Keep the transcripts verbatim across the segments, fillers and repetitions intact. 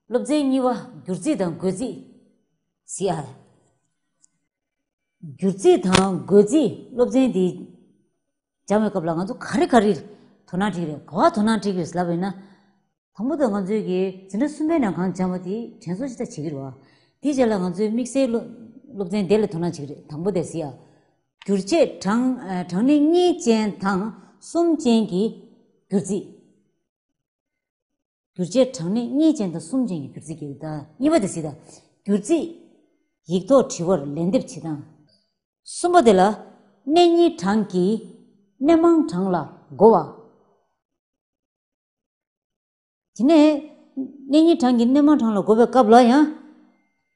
སློབ་ཚན་གཉིས་པ་སྒྱུར་རྩིས་དང་བགོ་རྩིས་ཟེར་ཡ། སྒྱུར་རྩིས་དང་བགོ་རྩིས་སློབ་ཚན་འདི་སྦྱང་བའི་སྐབས་ལ་ང་ཚོ་ག་རེ་ག་རེ་དོ་སྣང་བྱེད་ཀྱི་རེད། ག་བ་དོ་སྣང་བྱེད་ཀྱི་རེད་ལབ་པ་ཡིན་ན། དང་པོ་དེ་ང་ཚོའི་གི་འཛིན་གྲྭ་གསུམ་པའི་ནང་གང་སྦྱངས་པ་དེ་དྲན་གསོ་ཞིག་ད་བྱེད་ཀྱི་རེད་བ། དེའི་རྗེས་ལ་ང་ཚོའི་དམིགས་བསལ་སློབ་སློབ་ཚན་དེ་ལ་དོ་སྣང་བྱེད་ཀྱི་རེད། དང་པོ་དེ་ཟེར་ཡ། བསྒྱུར་བྱེད་གྲངས་ཨ་གྲངས་གནས་གཉིས་ཅན་དང་གསུམ་ཅན་གྱི་སྒྱུར་རྩིས། བསྒྱུར་བྱེད་གྲངས་གནས་གཉིས་ཅན་དང་གསུམ་ཅན་གྱི་སྒྱུར་རྩིས་ཀྱི་དང་གཉིས་པ་དེ་ཟེར་ཡ། སྒྱུར་རྩིས་ཡིག་ཐོག་དྲི་བར་ལན་འདེབས་བྱེད་སྟངས། གསུམ་པ་དེ་ལ་གནས་རྙིང་གྲངས་ཀྱིས་གནས་མང་གྲངས་ལ་བགོ་བ། དེ་ནས་གནས་རྙིང་གྲངས་ཀྱིས་གནས་མང་གྲངས་ལ་བགོ་བའི་སྐབས་ལ་ཡང་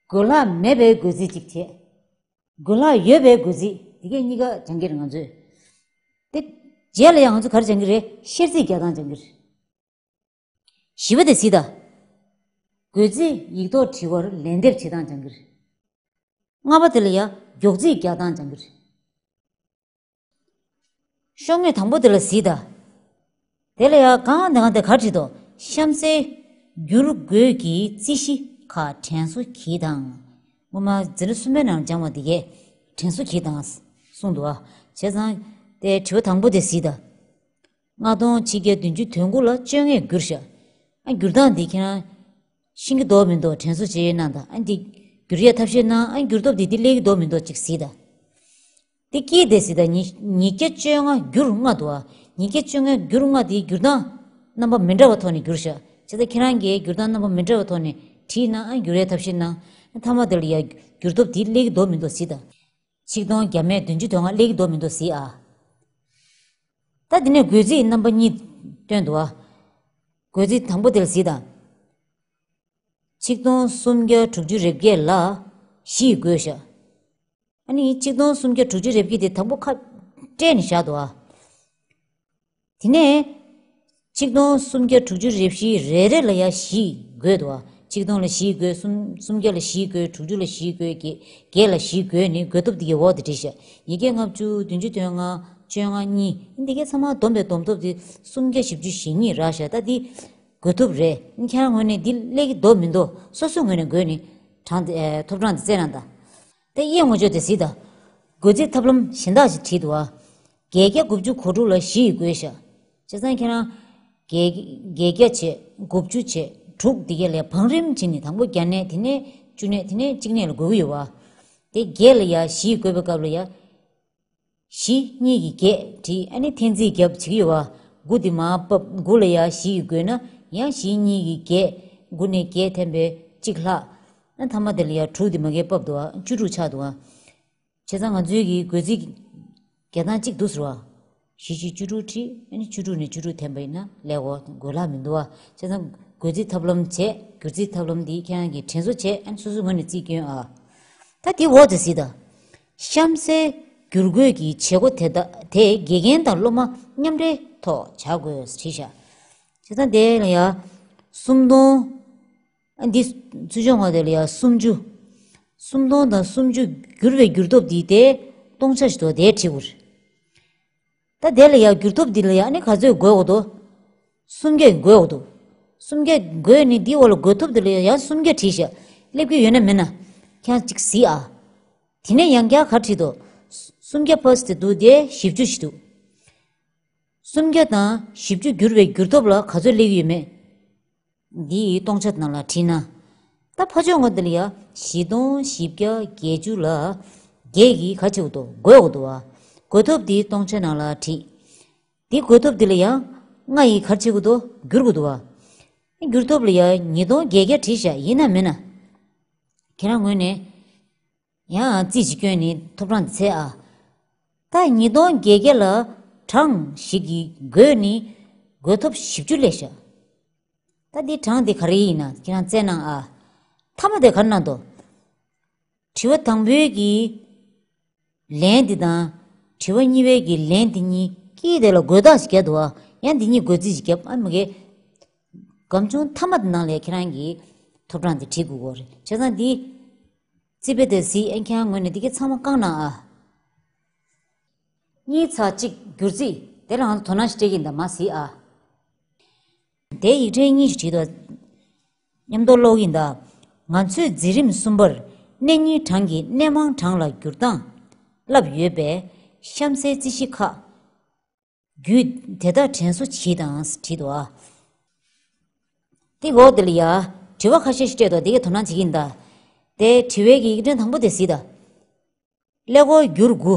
བགོད་ལྷག་མེད་པའི་བགོ་རྩིས་གཅིག་བྱས། བགོད་ལྷག་ཡོད་པའི་བགོ་རྩིས། དེ་གས་གཉིས་ཀ་སྦྱང་གི་རེད་ང་ཚོས། དེ་རྗེས་ལ་ཡང་ང་ཚོས་ག་རེ་སྦྱང་གི་རེད། བཤེར་རྩིས་རྒྱག་སྟངས་སྦྱང་གི་རེད། བཞི་པ་དེ་གཟིགས་དང་། བགོད་རྩིས་ཡིག་ཐོག་དྲི་བར་ལན་འདེབས་བྱེད་སྟངས་སྦྱང་གི་རེད། ལྔ་པ་དེ་ལ་ཡང་མགྱོགས་རྩིས་རྒྱག་སྟངས་སྦྱང་གི་རེད། ཤོག་ངོས་དང་པོ་དེ་ལ་གཟིགས་དང་། དེ་ལ་ཡང་གང་དེ་གང་དེ་ག་བྲིས་འདུག་གཤམ་གསལ་བསྒྱུར་བགོད་ཀྱི་རྩིས་གཞི་ཁག་དྲན་གསོ་གྱིས་དང་། སྔོན་མ་འཛིན་གྲྭ་གསུམ་པའི་ནང་སྦྱངས་པ་དེ་གས་དྲན་གསོ་གྱིས་དང་གསུངས་འདུག་ཨ། བྱས་ཙང་དེ་དྲི་བ་དང་པོ་དེ་གཟིགས་དང་། ལྔ་སྟོང་ཆིག་བརྒྱ་བདུན་ཅུ་དོན་དགུ་ལ་བཅོ་ལྔས་བསྒྱུར་ཤག་ཨ་བསྒྱུར་སྟངས་འདི་ཁྱེད་རང་ཤེས་ཀྱི་འདུག་མི་འདུག་དྲན་གསོ་བྱེད་ཡས་གནང་དང་། ཨ་འདི་བསྒྱུར་ཡས་ཐབས་ཤེས་གནང་། ཨ་བསྒྱུར་སྟོབས་འདི་འདི་སླེབས་ཀྱི་འདུག་མི་འདུག་ཅིག་གཟིགས་དང་། འདི་དཀྱིལ་དེ་གཟིགས་དང་། ཉིས་ཉིས་བརྒྱ་བཅོ་ལྔ་བསྒྱུར་ལྔ་འདུག་ཨ། ཉིས་བརྒྱ་བཅོ་ལྔ་བསྒྱུར་ལྔ་དེ་བསྒྱུར་སྟངས་རྣམ་པ་མི་འདྲ་བ་ཐོག་ནས་བསྒྱུར་ཤག་བྱས་ཙང་ཁྱེད་རང་གིས་བསྒྱུར་སྟངས་རྣམ་པ་མི་འདྲ་བ་ཐོག་ནས་བྲིས་གནང་། ཨ་བསྒྱུར་ཡས་ཐབས་ཤེས་གནང་། ཨ་མཐའ་མ་དེ་ལ་ཡ་བསྒྱུར་སྟོབས་འདི་སླེབས་ཀྱི་འདུག་མི་འདུག་གཟིགས་དང་། ཆིག་སྟོང་བརྒྱ་མེད་བདུན་ཅུ་དོན་ལྔ་སླེབས་ཀྱི་འདུག་མི་འདུག་གཟིགས་ཨ། ད་འདི་ནས་བགོད་རྩིས་རྣམ་པ་གཉིས་བཏོན་འདུག་ཨ། བགོད་རྩིས་དང་པོ་དེ་ལ་གཟིགས་དང་། ཆིག་སྟོང་སུམ་བརྒྱ་དྲུག་ཅུ་རེ་བརྒྱད་ལ་བཞི་ཡིས་བགོས་ཤག་ཨ་ནི་ཆིག་སྟོང་སུམ་བརྒྱ་དྲུག་ཅུ་རེ་བརྒྱད་དེ་དང་པོ་ཁ་སྤྲད་ནས་བཞག་འདུག་ཨ། དེ་ནས་ཆིག་སྟོང་སུམ་བརྒྱ་དྲུག་ཅུ་རེ་བཞི་རེ་རེ་ལ་ཡ་བཞི་བགོས་འདུག་ཨ། ཆིག་སྟོང་ལ་བཞི་བགོས། སུམ་སུམ་བརྒྱ་ལ་བཞི་བགོས། དྲུག་ཅུ་ལ་བཞི་བགོས། བརྒྱད་བརྒྱད་ལ་བཞི་བགོས་ནས་བགོད་སྟོབས་འདི་གའི་འོག་ཏུ་བྲིས་ཤག་ཉིས་བརྒྱ་ལྔ་བཅུ། བདུན་ཅུ་དོན་ལྔ། བཅོ་ལྔ་གཉིས། འདི་གའི་ཚང་མ་བསྡོམས་པའི་བསྡོམས་སྟོབས་དེ་སུམ་བརྒྱ་བཞི་བཅུ་ཞེ་གཉིས་རག་ཤག་ད་འདི་བགོད་སྟོབས་རེད། ཁྱེད་རང་ངོས་ནས་འདི་སླེབས་ཀྱི་འདུག་མི་འདུག་སོ་སོའི་ངོས་ནས་བགོས་ནས་གྲངས་དེ་ཨེ་ཐོབ་གྲངས་དེ་བཙལ་གནང་དང་། དེ་གཡས་ངོས་ཕྱོགས་དེ་གཟིགས་དང་། བགོད་རྩིས་ཐབས་ལམ་གཞན་དག་ཞིག་བྲིས་འདུག་ཨ། བརྒྱད་བརྒྱ་དགུ་བཅུ་གོ་དྲུག་ལ་བཞི་ཡིས་བགོས་ཤག་བྱས་ཙང་ཁྱེད་རང་བརྒྱད་བརྒྱད་བརྒྱ་བྱས། དགུ་བཅུ་བྱས། དྲུག་འདི་ག་ལ་བང་རིམ་བྱས་ནས་དང་པོ་བརྒྱ་གནས། དེ་ནས་བཅུ་གནས། དེ་ནས་གཅིག་གནས་ལ་བགོ་གི་ཡོད་པ། དེ་བརྒྱད་ལ་ཡ་བཞི་ཡིས་བགོས་པའི་སྐབས་ལ་ཡ། བཞི་གཉིས་ཀྱིས་བརྒྱད་བྲིས། ཨ་ནི་འཐེན་རྩིས་རྒྱབ་བྱེད་ཀྱི་ཡོད་པ། དགུ་འདི་མར་ཕབ། དགུ་ལ་ཡ་བཞི་ཡིས་བགོས་ན་ཡང་བཞི་གཉིས་ཀྱིས་བརྒྱད། དགུ་ནས་བརྒྱད་འཐེན་པས་གཅིག་ལྷག་ཨ་མཐའ་མ་དེ་ལ་ཡ་དྲུག་འདི་མ་གིར་ཕབ་འདུག་ཨ། བཅུ་དྲུག་ཆགས་འདུག་ཨ། བྱས་ཙང་ང་ཚོའི་གི་བགོད་རྩིས་རྒྱག་སྟངས་གཅིག་འདུག་ཟེར་བ། བཞི་བཞི་བཅུ་དྲུག་བྲིས། ཨ་ནི་བཅུ་དྲུག་ནས་བཅུ་དྲུག་འཐེན་པ་ཡིན་ན་ལས་འོ་བགོད་ལྷག་མི་འདུག་ཨ། བྱས་ཙང་བགོད་རྩིས་ཐབས་ལམ་བྱས། བསྒྱུར་རྩིས་ཐབས་ལམ་འདི་ཁྱེད་རང་གིས་དྲན་གསོ་བྱས། ཨ་ནི་སོ་སོའི་ངོས་ནས་རྩིས་སྐྱོན་ཨ། ད་དེ་འོག་དེ་གཟིགས་དང་། གཤམ་གསལ་བསྒྱུར་བགོད་ཀྱི་བྱེད་སྒོ་དེ་དག་དེ་དགེ་རྒན་དང་སློབ་མ་མཉམ་འབྲེལ་ཐོག་བྱ་དགོས་བྲིས་ཤག་བྱས་ཙང་དེ་ལ་ཡ་སུམ་སྟོང་། ཨ་འདི་ཚུར་ཕྱོགས་ངོས་དེ་ལ་ཡ་སུམ་ཅུ། སུམ་སྟོང་དང་སུམ་ཅུ་བསྒྱུར་བའི་བསྒྱུར་སྟོབས་འདི་དེ་སྟོང་ཆ་ཞིག་འདུག་དེ་བྲིས་དགོས་རེད། ད་དེ་ལ་ཡ་བསྒྱུར་སྟོབས་འདི་ལ་ཡ་ཨ་ནི་ག་ཚོད་བགོ་དགོས་འདུག་སུམ་བརྒྱ་བགོ་དགོས་འདུག་སུམ་བརྒྱ་བགོས་ནས་འདི་འོག་ལ་བགོད་ཐོབ་འདི་ལ་ཡ་ཡང་སུམ་བརྒྱ་བྲིས་ཤག་སླེབས་ཀྱི་ཡོད་ན་མེད་ན་ཁྱེད་རང་གཅིག་གཟིགས་ཨ། དེ་ནས་ཡང་བསྐྱར་ག་བྲིས་འདུག་སུམ་བརྒྱ་ཕལ་ཆེར་འདུག་དེ་བཞི་བཅུ་ཞིག་འདུག་སུམ་བརྒྱ་དང་བཞི་བཅུ་བསྒྱུར་བའི་བསྒྱུར་སྟོབས་ལ་ག་ཚོད་སླེབས་ཀྱི་ཡོད་མེད། འདིའི་སྟོང་ཆ་ནང་ལ་བྲིས་ན། ད་ཕར་ཕྱོགས་ངོས་འདི་ལ་ཡ་བཞི་སྟོང་བཞི་བརྒྱ་བརྒྱད་ཅུ་ལ་བརྒྱད་ཀྱིས་ག་བྱེད་དགོས་འདུག་བགོ་དགོས་འདུག་བ། བགོ་ཐོབ་འདིའི་སྟོང་ཆ་ནང་ལ་བྲིས། འདི་བགོ་ཐོབ་འདི་ལ་ཡ་ལྔ་ཡིས་ག་བྱེད་དགོས་འདུག་བསྒྱུར་དགོས་འདུག་བ། བསྒྱུར་ཐོབ་ལ་ཡ་ཉིས་སྟོང་བརྒྱད་བརྒྱ་བྲིས་ཤག་ཡིན་ན་མིན་ན། ཁྱེད་རང་ངོས་ནས། ཡང་རྩིས་ཤིག་བསྐྱོན་ནས་ཐོབ་གྲངས་འདི་འཚོལ་ཨ། ད་ཉིས་སྟོང་བརྒྱད་བརྒྱ་ལ་གྲངས་ཤིག་གིས་བགོས་ནས་བགོ་ཐོབ་བཞི་བཅུ་སླེབས་ཤག་ད་འདི་གྲངས་འདི་ག་རེ་ཡིན་ན་ཁྱེད་རང་བཙལ་གནང་ཨ། མཐའ་མ་དེ་ག་རེ་གནང་འདུག་དྲི་བ་དང་པོའི་གི་ལན་འདི་དང་། དྲི་བ་གཉིས་པའི་གི་ལན་འདི་གཉིས་ཀྱིས་དེ་ལ་བགོད་གཏམ་ཞིག་བརྒྱབ་འདུག་ཨ། ཡང་འདི་གཉིས་བགོད་རྩིས་ཤིག་བརྒྱབ་ཨ། མ་གི་སྒམ་ཆུང་མཐའ་མ་དེ་ནང་ལ་ཁྱེད་རང་གིས་ཐོབ་གྲངས་འདི་བྲིས་དགོས་ཀྱི་རེད། བྱས་ཙང་འདི། རྩིས་དཔེ་དེ་གཟིགས། ཨེ་ཁྱེད་རང་ངོས་ནས་འདི་གའི་ཚང་མ་བཀང་གནང་ཨ། གཉིས་ཚེག་གཅིག་བསྒྱུར་རྩིས། དེ་ལ་ང་ཚོ་དོ་སྣང་ཞིག་སྤྲད་ཀྱི་ཡིན་ད་མ་གཟིགས་ཨ། དེ་ཡིག་ཕྲེང་གཉིས་ཤིག་བྲིས་འདུག་མཉམ་དུ་ཀློག་གི་ཡིན་ད། ང་ཚོས་འཛིན་རིམ་གསུམ་པར་གནས་རྙིང་གྲངས་ཀྱི་གནས་མང་གྲངས་ལ་བསྒྱུར་སྟངས་བསླབས་ཡོད་པས། གཤམ་གསལ་རྩིས་གཞི་ཁག་བརྒྱུད་དེ་དག་དྲན་གསོ་གྱིས་དང་བྲིས་འདུག་ཨ། དེ་འོག་དེ་ལ་ཡ། དྲི་བ་ཁ་ཤས་ཤིག་སྤྲད་འདུག་དེ་གའི་དོ་སྣང་བྱེད་ཀྱི་ཡིན་ད། དེ་དྲི་བའི་གི་ཡིག་ཕྲེང་དང་པོ་དེ་གཟིགས་ད། ཀླད་ཀོར་འགྱུར་དགུ།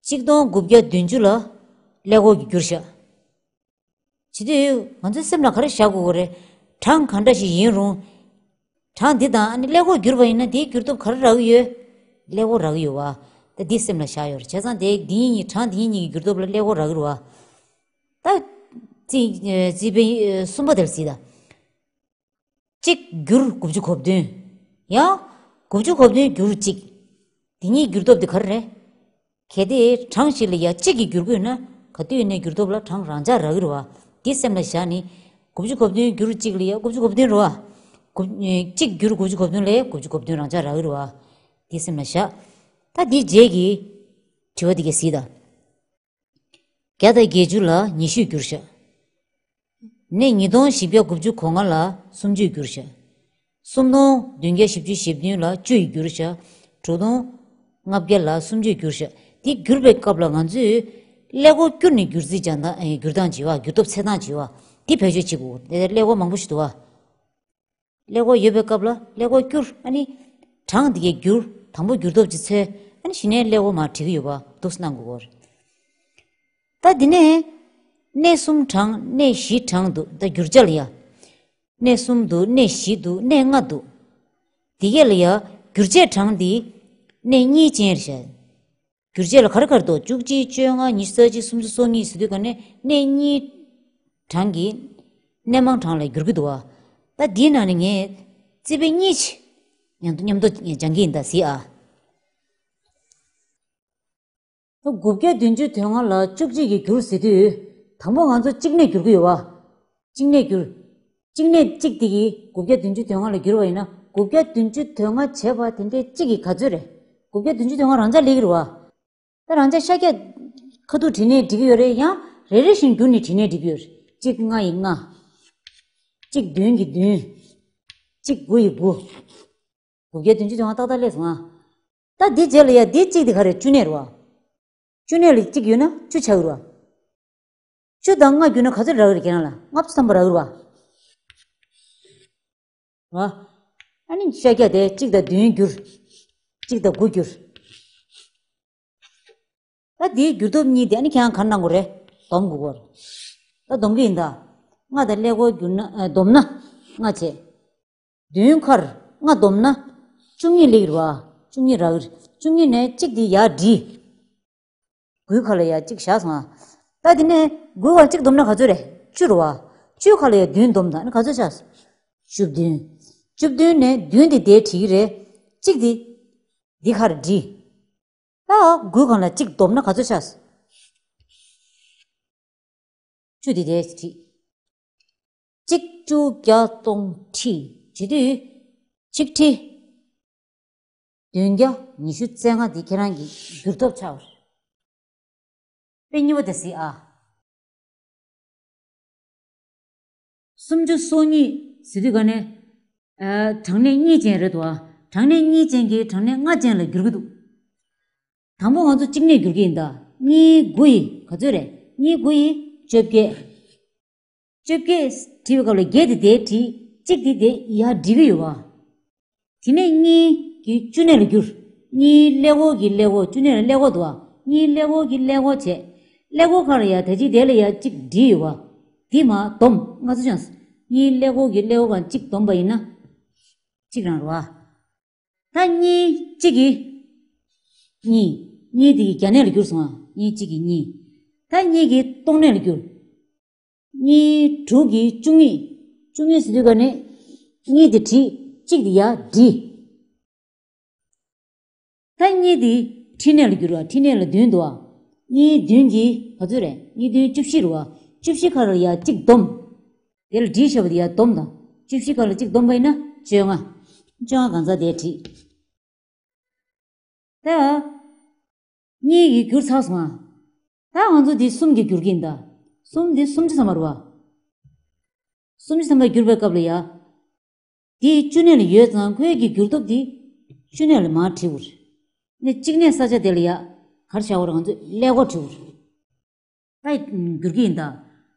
གཅིག་སྟོང་དགུ་བརྒྱ་བདུན་ཅུ་ལ་ཀླད་ཀོར་གྱི་འགྱུར་བཞག་བྱེད་དུས་ང་ཚོའི་སེམས་ལ་ག་རེ་བཞག་དགོས་ཀྱི་རེད། གྲངས་གང་འདྲ་ཞིག་ཡིན་རུང་། གྲངས་འདི་དང་ཨ་ནི་ཀླད་ཀོར་བསྒྱུར་བ་ཡིན་ན་དེའི་འགྱུར་སྟོབས་ག་རེ་རག་གི་ཡོད། ཀླད་ཀོར་རག་གི་ཡོད་བ། ད་འདི་སེམས་ལ་བཞག་ཡོད་རེད། བྱས་ཙང་དེ་འདི་གཉིས་གྲངས་འདི་གཉིས་གཉིས་ཀྱི་འགྱུར་སྟོབས་ལ་ཀླད་ཀོར་རག་གི་རེད་བ། ད། རྩིས་རྩིས་དཔེ་གསུམ་པ་དེར་གཟིགས་ད། གཅིག་བསྒྱུར་དགུ་བཅུ་གོ་བདུན། ཡང་། དགུ་བཅུ་གོ་བདུན་བསྒྱུར་གཅིག་འདི་གཉིས་འགྱུར་སྟོབས་དེ་ག་རེ་རེད། གལ་ཏེ་གྲངས་ཤིག་ལ་ཡ་གཅིག་གིས་བསྒྱུར་དགོས་ན་ག་དུས་ནས་འགྱུར་སྟོབས་ལ་གྲངས་རང་འཇགས་རག་གི་རེད་བ། འདི་སེམས་ལ་བཞག་ནས། དགུ་བཅུ་གོ་བདུན་བསྒྱུར་གཅིག་ལ་ཡ་དགུ་བཅུ་གོ་བདུན་རེད་བ། དགུ་གཅིག་བསྒྱུར་དགུ་བཅུ་གོ་བདུན་ལ་ཡ་དགུ་བཅུ་གོ་བདུན་རང་འཇགས་རག་གི་རེད་བ། འདི་སེམས་ལ་བཞག་ད་འདི་རྗེས་ཀྱི་དྲི་བ་འདི་གས་གཟིགས་ད། བརྒྱ་དང་བརྒྱད་ཅུ་ལ་ཉི་ཤུས་བསྒྱུར་བཞག་ནས་ཉིས་སྟོང་བཞི་བརྒྱ་དགུ་བཅུ་གོ་ལྔ་ལ་སུམ་ཅུས་བསྒྱུར་བཞག་སུམ་སྟོང་བདུན་བརྒྱ་བཞི་བཅུ་ཞེ་བདུན་ལ་བཅུ་ཡིས་བསྒྱུར་བཞག་དྲུག་སྟོང་ལྔ་བརྒྱ་ལ་སུམ་ཅུས་བསྒྱུར་བཞག་འདི་བསྒྱུར་བའི་སྐབས་ལ་ང་ཚོས་ཀླད་ཀོར་བསྐྱུར་ནས་བསྒྱུར་རྩིས་སྦྱང་སྟངས་ཨེ་བསྒྱུར་སྟངས་བྱེད་པ། འགྱུར་སྟོབས་འཚོལ་སྟངས་བྱེད་པ་འདི་བེད་སྤྱོད་བྱེད་དགོས། དེ་ཀླད་ཀོར་མང་པོ་ཞིག་འདུག་བ། ཀླད་ཀོར་ཡོད་པའི་སྐབས་ལ་ཀླད་ཀོར་བསྐྱུར། ཨ་ནི། གྲངས་འདི་གའི་བསྒྱུར། དང་པོ་འགྱུར་སྟོབས་ཅིག་འཚོལ། ཨ་ནི་གཞི་ནས་ཀླད་ཀོར་མར་བྲི་གི་ཡོད་པ་འདུག་སེ་གནང་དགོས་ཀྱི་རེད། ད་འདི་ནས། གནས་གསུམ་གྲངས་གནས་བཞི་གྲངས་འདུག་ད་བསྒྱུར་བྱ་ལ་ཡ། གནས་གསུམ་འདུག་གནས་བཞི་འདུག་གནས་ལྔ་འདུག་འདི་གས་ལ་ཡ། བསྒྱུར་བྱའི་གྲངས་འདི། གནས་གཉིས་ཅན་རེད་ཤག་བསྒྱུར་བྱ་ལ་ག་རེ་ག་རེ་འདུག་བཅུ་གཅིག་བཅོ་ལྔ་ཉི་ཤུ་རྩ་གཅིག་སུམ་ཅུ་སོ་གཉིས་ཟེར་དུས་ག་ནས་གནས་གཉིས་གྲངས་ཀྱི་གནས་མང་གྲངས་ལ་བསྒྱུར་གྱི་འདུག་བ། ད་འདིའི་ནང་ནས་ངས་རྩིས་དཔེ་གཉིས་ཤིག་མཉམ་དུ་མཉམ་དུ་སྦྱང་གི་ཡིན་ད་གཟིགས་ཨ། ད་དགུ་བརྒྱ་བདུན་ཅུ་དོན་ལྔ་ལ་བཅུ་གཅིག་གིས་བསྒྱུར་ཟེར་དུས། དང་པོ་ང་ཚོ་གཅིག་གནས་བསྒྱུར་གྱི་ཡོད་བ། གཅིག་གནས་བསྒྱུར། གཅིག་གནས་གཅིག་དེ་གིས་དགུ་བརྒྱ་བདུན་ཅུ་དོན་ལྔ་ལ་བསྒྱུར་བ་ཡིན་ན། དགུ་བརྒྱ་བདུན་ཅུ་དོན་ལྔ་བྱས་པ་དེ་འདྲའི་གཅིག་གིས་ག་ཚོད་རེད། དགུ་བརྒྱ་བདུན་ཅུ་དོན་ལྔ་རང་འཇགས་སླེབས་ཀྱི་རེད་བ། ད་རང་འཇགས་ཤ་རྒྱགས་ཁ་ཐུག་བྲིས་ནའི་འགྲིག་གི་ཡོད་རེད། ཡང་རེ་རེ་བཞིན་བསྒྱུར་ནས་བྲིས་ནའི་འགྲིག་གི་ཡོད་རེད། གཅིག་ལྔ་ཡི་ལྔ། གཅིག་བདུན་གྱི་བདུན། གཅིག་དགུ་ཡི་དགུ། དགུ་བརྒྱ་བདུན་ཅུ་དོན་ལྔ་ཏག་ཏག་སླེབས་སོང་ཨ། ད་འདི་རྗེས་ལ་ཡ་འདི་གཅིག་དེ་ག་རེད། བཅུ་གནས་རེད་བ། བཅུ་གནས་ལ་གཅིག་ཡོད་ན་བཅུ་ཆགས་ཀྱི་རེད་བ། བཅུ་དང་ལྔ་བསྒྱུར་ན་ག་ཚོད་རག་གི་རེད། ཁྱེད་རང་ལ་ལྔ་བཅུ་ཐམ་པ་རག་གི་རེད་བ། རེད་བ། ཨ་ནི་ཤ་རྒྱགས་དེ་གཅིག་དང་བདུན་བསྒྱུར། གཅིག་དང་དགུ་བསྒྱུར། ད་དེའི་འགྱུར་སྟོབས་གཉིས་དེ་ཨ་ནི་ཁྱེད་རང་ག་རེ་གནང་དགོས་རེད། སྡོམ་དགོས་ཀྱི་རེད། ད་སྡོམ་གྱི་ཡིན་ད། ལྔ་དང་ཀླད་ཀོར་བསྒྱུར་ན་ཨ་བསྡོམས་ན་ལྔ་བྱས། བདུན་ཁར་ལྔ་བསྡོམས་ན་བཅུ་གཉིས་སླེབས་ཀྱི་རེད་བ། བཅུ་གཉིས་རག་གི་རེད། བཅུ་གཉིས་ནས་གཅིག་དེ་ཡར་བྲིས། དགུའི་ཁ་ལ་ཡ་གཅིག་བཞག་སོང་ཨ། ད་དེ་ནས་དགུའི་ཁ་གཅིག་བསྡོམས་ན་ག་ཚོད་རེད། བཅུ་རེད་བ། བཅུའི་ཁ་ལ་ཡ་བདུན་བསྡོམས་དང་ནི་ག་ཚོད་ཆགས། བཅུ་བདུན། བཅུ་བདུན་ནས་བདུན་དེ་དེར་བྲིས་ཀྱི་རེད། གཅིག་དེ་འདི་ཁར་བྲིས། ད་དགུའི་སྒང་ལ་གཅིག་བསྡོམས་ན་ག་ཚོད་ཆགས། བཅུ་དེ་དེར་བྲིས། གཅིག་བཅུ་བརྒྱ་སྟོང་ཁྲི་བྱེད་དུས། ཆིག་ཁྲི་བདུན་བརྒྱ་ཉི་ཤུ་རྩ་ལྔ་དེ་ཁྱེད་རང་གི་འགྱུར་སྟོབས་ཆགས་པ་རེད། དཔེ་གཉིས་པ་དེ་གཟིགས་ཨ། སུམ་ཅུ་སོ་གཉིས་ཟེར་དུས་ག་ནས། ཨ། གྲངས་གནས་གཉིས་ཅན་རེད་འདུག་ཨ། གྲངས་གནས་གཉིས་ཅན་གྱིས་གྲངས་གནས་ལྔ་ཅན་ལ་བསྒྱུར་གྱི་འདུག་དང་པོ་ང་ཚོ་གཅིག་གནས་བསྒྱུར་གྱི་ཡིན་ད། གཉིས་དགུ་ཡི་ག་ཚོད་རེད། གཉིས་དགུ་ཡི་བཅོ་བརྒྱད། བཅོ་བརྒྱད་བྲིས་པའི་སྐབས་ལ་བརྒྱད་དེ་དེར་བྲིས། གཅིག་དེ་དེ་ཡར་བྲིས་ཀྱི་ཡོད་པ། དེ་ནས་གཉིས་ཀྱི་བཅུ་གནས་ལ་བསྒྱུར། གཉིས་ཀླད་ཀོར་གྱི་ཀླད་ཀོར། བཅུ་གནས་ལ་ཀླད་ཀོར་འདུག་བ། གཉིས་ཀླད་ཀོར་གྱི་ཀླད་ཀོར་བྱས། ཀླད་ཀོར་ཁ་ལ་ཡ་ད་ཅི་དེ་ལ་ཡ་གཅིག་བྲིས་ཡོད་པ། འདི་མར་བསྡོམས་ལྔ་བཅུ་ཆགས། གཉིས་ཀླད་ཀོར་གྱི་ཀླད་ཀོར་གང་གཅིག་བསྡོམས་པ་ཡིན་ན། གཅིག་རང་རེད་བ། ད་གཉིས་གཅིག་གིས་གཉིས། གཉིས་དེ་གི་བརྒྱ་གནས་ལ་བསྒྱུར་སོང་ང་། གཉིས་གཅིག་གིས་གཉིས། ད་གཉིས་ཀྱི་སྟོང་གནས་ལ་བསྒྱུར། གཉིས་དྲུག་གིས་བཅུ་གཉིས། བཅུ་གཉིས་ཟེར་དུས་ག་ནས་གཉིས་དེ་བྲིས། གཅིག་དེ་ཡར་བྲིས། ད་གཉིས་དེ་ཁྲི་གནས་ལ་བསྒྱུར་བ། ཁྲི་གནས་ལ་བདུན་འདུག་བ། གཉིས་བདུན་གྱིས་ག་ཚོད་རེད། གཉིས་བདུན་བཅུ་བཞི་རེད་བ། བཅུ་བཞི་ཁ་ལ་ཡར་གཅིག་བསྡོམས། དེ་ལ་བྲིས་བཞག་པ་དེ་ཡར་བསྡོམས་དང་། བཅུ་བཞི་ཁ་ལ་གཅིག་བསྡོམས་པ་ཡིན་ན་བཅོ་ལྔ། བཅོ་ལྔ་གང་ཟག་དེར་བྲིས། ད། གཉིས་ཀྱིས་བསྒྱུར་ཚར་སོང་ང་། ད་ང་ཚོ་འདི་གསུམ་གྱིས་བསྒྱུར་གྱི་ཡིན་ད། གསུམ་འདི་སུམ་ཅུ་ཐམ་པ་རེད་བ། སུམ་ཅུ་ཐམ་པ་བསྒྱུར་བའི་སྐབས་ལ་ཡ། དེ་བཅུ་གནས་ལ་ཡོད་ཙང་ཁོའི་གི་འགྱུར་སྟོབས་དེ་བཅུ་གནས་ལ་མར་བྲིས་འུར། ནས་གཅིག་གནས་ས་ཆ་དེ་ལ་ཡ་གར་བྱ་བར་ང་ཚོས་ཀླད་ཀོར་བྲིས་འུར། ད་འགྱུར་གྱི་ཡིན་ད།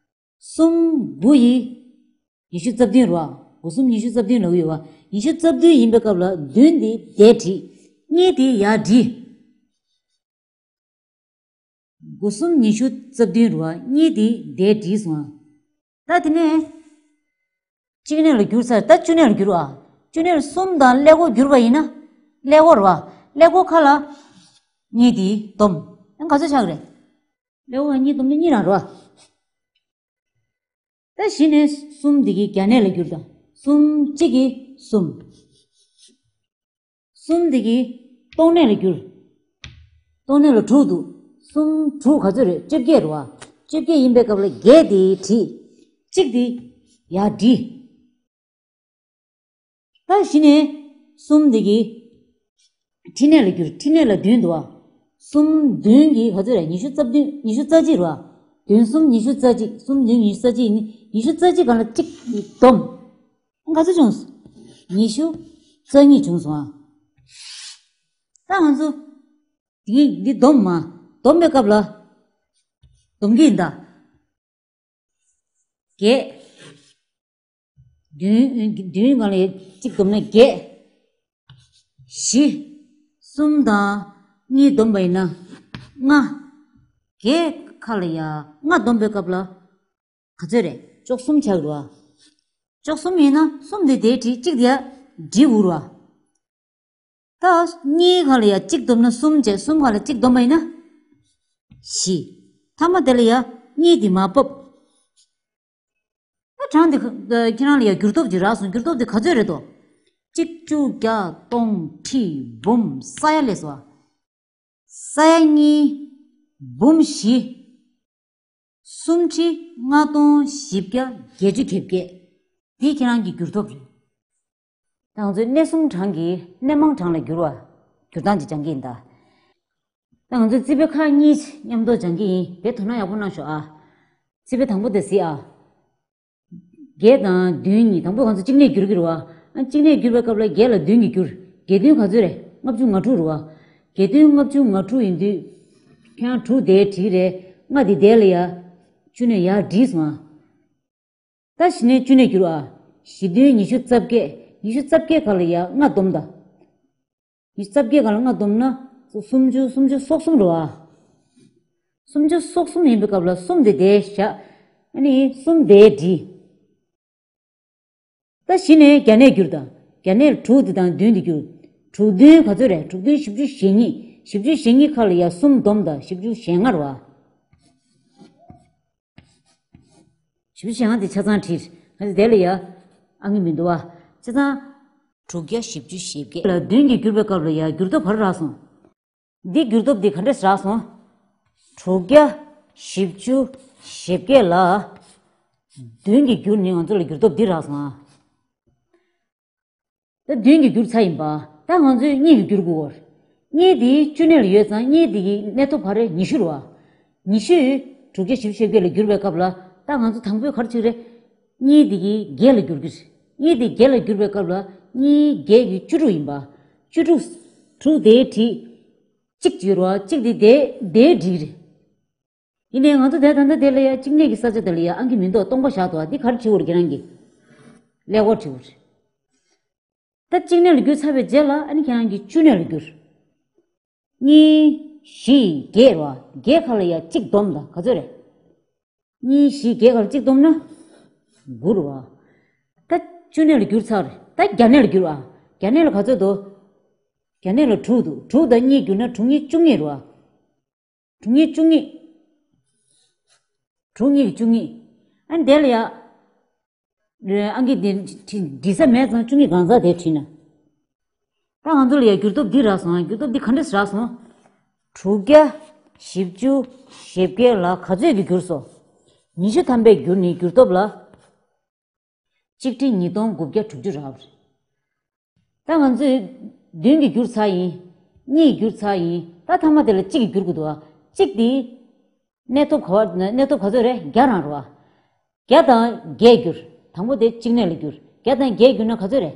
གསུམ་དགུ་ཡི་ཉི་ཤུ་རྩ་བདུན་རེད་བ། དགུ་གསུམ་ཉི་ཤུ་རྩ་བདུན་ལབ་ཡོད་བ། ཉི་ཤུ་རྩ་བདུན་ཡིན་པའི་སྐབས་ལ་བདུན་དེ་འདིར་བྲིས། གཉིས་དེ་ཡར་བྲིས། དགུ་གསུམ་ཉི་ཤུ་རྩ་བདུན་རེད་བ། གཉིས་དེ་འདིར་བྲིས་སོང་ཨ། ད་དེ་ནས་གཅིག་གནས་ལ་བསྒྱུར་ཚར། ད་བཅུ་གནས་ལ་བསྒྱུར་བ། བཅུ་གནས་ལ་གསུམ་དང་ཀླད་ཀོར་བསྒྱུར་བ་ཡིན་ན། ཀླད་ཀོར་རེད་བ། ཀླད་ཀོར་ཁ་ལ་གཉིས་དེ་སྡོམ། ཡང་ག་ཚོད་ཆགས་ཀྱི་རེད། ཀླད་ཀོར་གཉིས་སྡོམ་ན་གཉིས་རང་རེད་བ། ད་གཞི་ནས་གསུམ་འདི་གི་བརྒྱ་གནས་ལ་བསྒྱུར་དང་། གསུམ་གཅིག་གིས་གསུམ། གསུམ་འདི་གི་སྟོང་གནས་ལ་བསྒྱུར། སྟོང་གནས་ལ་དྲུག་འདུག་གསུམ་དྲུག་ག་ཚོད་རེད། བཅོ་བརྒྱད་རེད་བ། བཅོ་བརྒྱད་ཡིན་པའི་སྐབས་ལ་བརྒྱད་དེ་བྲིས། གཅིག་དེ་ཡར་བྲིས། ད་གཞི་ནས་གསུམ་འདི་གི་ཕྲི་གནས་ལ་བསྒྱུར། ཕྲི་གནས་ལ་བདུན་འདུག་བ། གསུམ་བདུན་གྱིས་ག་ཚོད་རེད། ཉི་ཤུ་རྩ་བདུན། ཉི་ཤུ་རྩ་གཅིག་རེད་བ། བདུན་གསུམ་ཉི་ཤུ་རྩ་གཅིག་གསུམ་བདུན་ཉི་ཤུ་རྩ་གཅིག་ཡིན། ཉི་ཤུ་རྩ་གཅིག་སྒང་ལ་གཅིག་སྡོམ། ག་ཚོད་བྱུང་སོང་། ཉི་ཤུ་རྩ་གཉིས་བྱུང་སོང་ཨ། ད་ང་ཚོ་འདི་འདི་སྡོམ་མ། སྡོམ་པའི་སྐབས་ལ་སྡོམ་གྱི་ཡིན་ད། བརྒྱད། བདུན། བདུན་སྒང་ལ་གཅིག་སྡོམ་ན་བརྒྱད། བཞི། གསུམ་དང་གཉིས་སྡོམ་པ་ཡིན་ན་ལྔ། བརྒྱད་ཁ་ལ་ཡ་ལྔ་སྡོམ་པའི་སྐབས་ལ་ག་ཚོད་རེད། བཅུ་གསུམ་ཆགས་རེད་བ། བཅུ་གསུམ་ཡིན་ན་གསུམ་དེ་དེར་བྲིས། གཅིག་དེ་ཡ་བྲིས་འུར་བ། ད་གཉིས་ཁ་ལ་ཡ་གཅིག་སྡོམ་ན་གསུམ་བྱས། གསུམ་ཁ་ལ་གཅིག་སྡོམ་པ་ཡིན་ན་བཞི། མཐའ་མ་དེ་ལ་ཡ་གཉིས་དེ་མར་ཕབ། ད་གྲངས་དེ་ཁྱེད་རང་ལ་ཡ་འགྱུར་སྟོབས་ཅིག་རག་སོང་། འགྱུར་སྟོབས་དེ་ག་ཚོད་རེད་དོ། གཅིག་བཅུ་བརྒྱ་སྟོང་ཁྲི་འབུམ་ས་ཡ་ལས་སོ། ས་ཡ་གཉིས། འབུམ་བཞི། གསུམ་ཁྲི་ལྔ་སྟོང་བཞི་བརྒྱ་བརྒྱད་ཅུ་གྱ་བརྒྱད། འདི་ཁྱེད་རང་གི་འགྱུར་སྟོབས་རེད། ད་ང་ཚོས་གནས་གསུམ་གྲངས་ཀྱིས་གནས་མང་གྲངས་ལ་བསྒྱུར་བ། བསྒྱུར་སྟངས་ཅིག་སྦྱང་གི་ཡིན་ད། ད་ང་ཚོས་རྩིས་དཔེ་ཁག་གཉིས་མཉམ་དུ་སྦྱང་གི་ཡིན། དེ་དོ་སྣང་ཡག་པོ་གནང་ཤོག་ཨ། རྩིས་དཔེ་དང་པོ་དེ་གཟིགས་ཨ། བརྒྱད་དང་བདུན་གཉིས། དང་པོ་ང་ཚོ་གཅིག་གནས་བསྒྱུར་གྱི་རེད་བ། ཨ། གཅིག་གནས་བསྒྱུར་བའི་སྐབས་ལ་བརྒྱད་ལ་བདུན་གྱིས་བསྒྱུར། བརྒྱད་བདུན་ག་ཚོད་རེད། ལྔ་བཅུ་ང་དྲུག་རེད་བ། བརྒྱད་བདུན་ལྔ་བཅུ་ང་དྲུག་ཡིན་དུས། ཁྱེད་རང་དྲུག་དེ་བྲིས་རེད། ལྔ་དེ་དེ་ལ་ཡ། བཅུ་གནས་ཡར་བྲིས་སོང་ཨ། ད་གཞི་ནས་བཅུ་གནས་བསྒྱུར་བ། བཞི་བདུན་ཉི་ཤུ་རྩ་བརྒྱད། ཉི་ཤུ་རྩ་བརྒྱད་སྒང་ལ་ཡ་ལྔ་སྡོམ་ད། ཉི་ཤུ་རྩ་བརྒྱད་སྒང་ལ་ལྔ་སྡོམ་ན། སུམ་ཅུ། སུམ་ཅུ་སོ་གསུམ་རེད་བ། སུམ་ཅུ་སོ་གསུམ་ཡིན་པའི་སྐབས་ལ་གསུམ་དེ་དེར་བཞག་ཨ་ནི་གསུམ་དེར་བྲིས། ད་གཞི་ནས་བརྒྱ་གནས་བསྒྱུར་དང་། བརྒྱ་གནས་ལ་དྲུག་དེ་དང་བདུན་དེ་བསྒྱུར། དྲུག་བདུན་ག་ཚོད་རེད། དྲུག་བདུན་བཞི་བཅུ་ཞེ་གཉིས། བཞི་བཅུ་ཞེ་གཉིས་ཁ་ལ་ཡ་གསུམ་སྡོམ་དང་། བཞི་བཅུ་ཞེ་ལྔ་རེད་བ། བཞི་བཅུ་ཞེ་ལྔ་དེ་ཆ་ཚང་བྲིས། ང་ཚོ་དེ་ལ་ཡ་ཨང་ཀི་མི་འདུག་བ། ཆ་ཚང་། དྲུག་བརྒྱ་བཞི་བཅུ་ཞེ་བརྒྱད་ལ་བདུན་གྱིས་བསྒྱུར་བའི་སྐབས་ལ་ཡ་འགྱུར་སྟོབས་ག་རེ་རག་སོང་། འདི་འགྱུར་སྟོབས་འདི་ག་འདྲས་རག་སོང་། དྲུག་བརྒྱ་བཞི་བཅུ་ཞེ་བརྒྱད་ལ་བདུན་གྱིས་བསྒྱུར་ནས་ང་ཚོ་ལ་འགྱུར་སྟོབས་འདི་རག་སོང་ཨ། ད་བདུན་གྱིས་བསྒྱུར་ཚར་ཡིན་པ། ད་ང་ཚོས་གཉིས་ཀྱིས་བསྒྱུར་དགོས་པ། གཉིས་དེ་བཅུ་གནས་ལ་ཡོད་ཙང་གཉིས་དེ་གི་གནས་ཐོབ་ག་རེ། ཉི་ཤུ་རེད་བ། ཉི་ཤུ་དྲུག་བརྒྱ་བཞི་བཅུ་ཞེ་བརྒྱད་ལ་བསྒྱུར་བའི་སྐབས་ལ་ད་ང་ཚོ་དང་པོས་ག་རེ་བྱེད་ཀྱི་རེད། གཉིས་དེ་གི་བརྒྱད་ལ་བསྒྱུར་གྱི་རེད། གཉིས་དེ་བརྒྱད་ལ་བསྒྱུར་བའི་སྐབས་ལ་གཉིས་བརྒྱད་ཀྱི་བཅུ་དྲུག་ཡིན་པ། བཅུ་དྲུག་དྲུག་དེ་བྲིས། གཅིག་བསྒྱུར་བ། གཅིག་དེ་དེ་དེ་བྲིས་རེད། ཡིན་ནའི་ང་ཚོ་དེ་ད་ལྟ་དེ་ལ་ཡ་གཅིག་གནས་ཀྱི་ས་ཆ་དེ་ལ་ཡ་ཨང་ཀི་མི་འདུག་སྟོང་པ་བཞག་འདུག་འདི་ག་རེ་བྲིས་འུར་ཁྱེད་རང་གིས། ཀླད་ཀོར་བྲིས་འུར། ད་གཅིག་གནས་ལ་བསྒྱུར་ཚར་བའི་རྗེས་ལ་ཨ་ནི་ཁྱེད་རང་གིས་བཅུ་གནས་ལ་བསྒྱུར། གཉིས། བཞི། བརྒྱད་རེད་བ། བརྒྱད་ཁ་ལ་ཡ་གཅིག་སྡོམ་དང་ག་ཚོད་རེད། གཉིས། བཞི། བརྒྱད་ཁ་ལ་གཅིག་སྡོམ་ན་དགུ་རེད་བ། ད་བཅུ་གནས་ལ་བསྒྱུར་ཚར། ད་བརྒྱ་གནས་ལ་བསྒྱུར་བ། བརྒྱ་གནས་ལ་ག་ཚོད་འདུག་བརྒྱ་གནས་ལ་དྲུག་འདུག་དྲུག་དང་གཉིས་བསྒྱུར་ན་དྲུག་གཉིས་བཅུ་གཉིས་རེད་བ། དྲུག་གཉིས་བཅུ་གཉིས། དྲུག་གཉིས་བཅུ་གཉིས། ཨ་ནི་དེ་ལ་ཡ། ཨང་ཀི་འདི་འབྲི་ས་མེད་ཙང་བཅུ་གཉིས་གང་ཟག་དེ་བྲིས་ན། ད་ང་ཚོ་ལ་ཡ་འགྱུར་སྟོབས་འདི་རག་སོང་། འགྱུར་སྟོབས་འདི་ག་འདྲས་རག་སོང་། དྲུག་བརྒྱ་བཞི་བཅུ་ཞེ་བརྒྱད་ལ་ག་ཚོད་ཀྱིས་བསྒྱུར་སོང་། ཉི་ཤུ་ཐམ་པས་བསྒྱུར་ནས་འགྱུར་སྟོབས་ལ། གཅིག་ཁྲི་ཉིས་སྟོང་དགུ་བརྒྱ་དྲུག་ཅུ་རག་པ་རེད། ད་ང་ཚོས་བདུན་གྱིས་བསྒྱུར་ཚར་ཡིན། གཉིས་བསྒྱུར་ཚར་ཡིན། ད་མཐའ་མ་དེ་ལ་གཅིག་གིས་བསྒྱུར་དགོས་འདུག་བ། གཅིག་དེ་གནས་ཐོབ་ག་བ། གནས་ཐོབ་ག་ཚོད་རེད། བརྒྱ་རང་རེད་བ། བརྒྱ་དང་བརྒྱད་བསྒྱུར། དང་པོ་དེ་གཅིག་གནས་ལ་བསྒྱུར། བརྒྱ་དང་བརྒྱད་བསྒྱུར་ན་ག་ཚོད་རེད།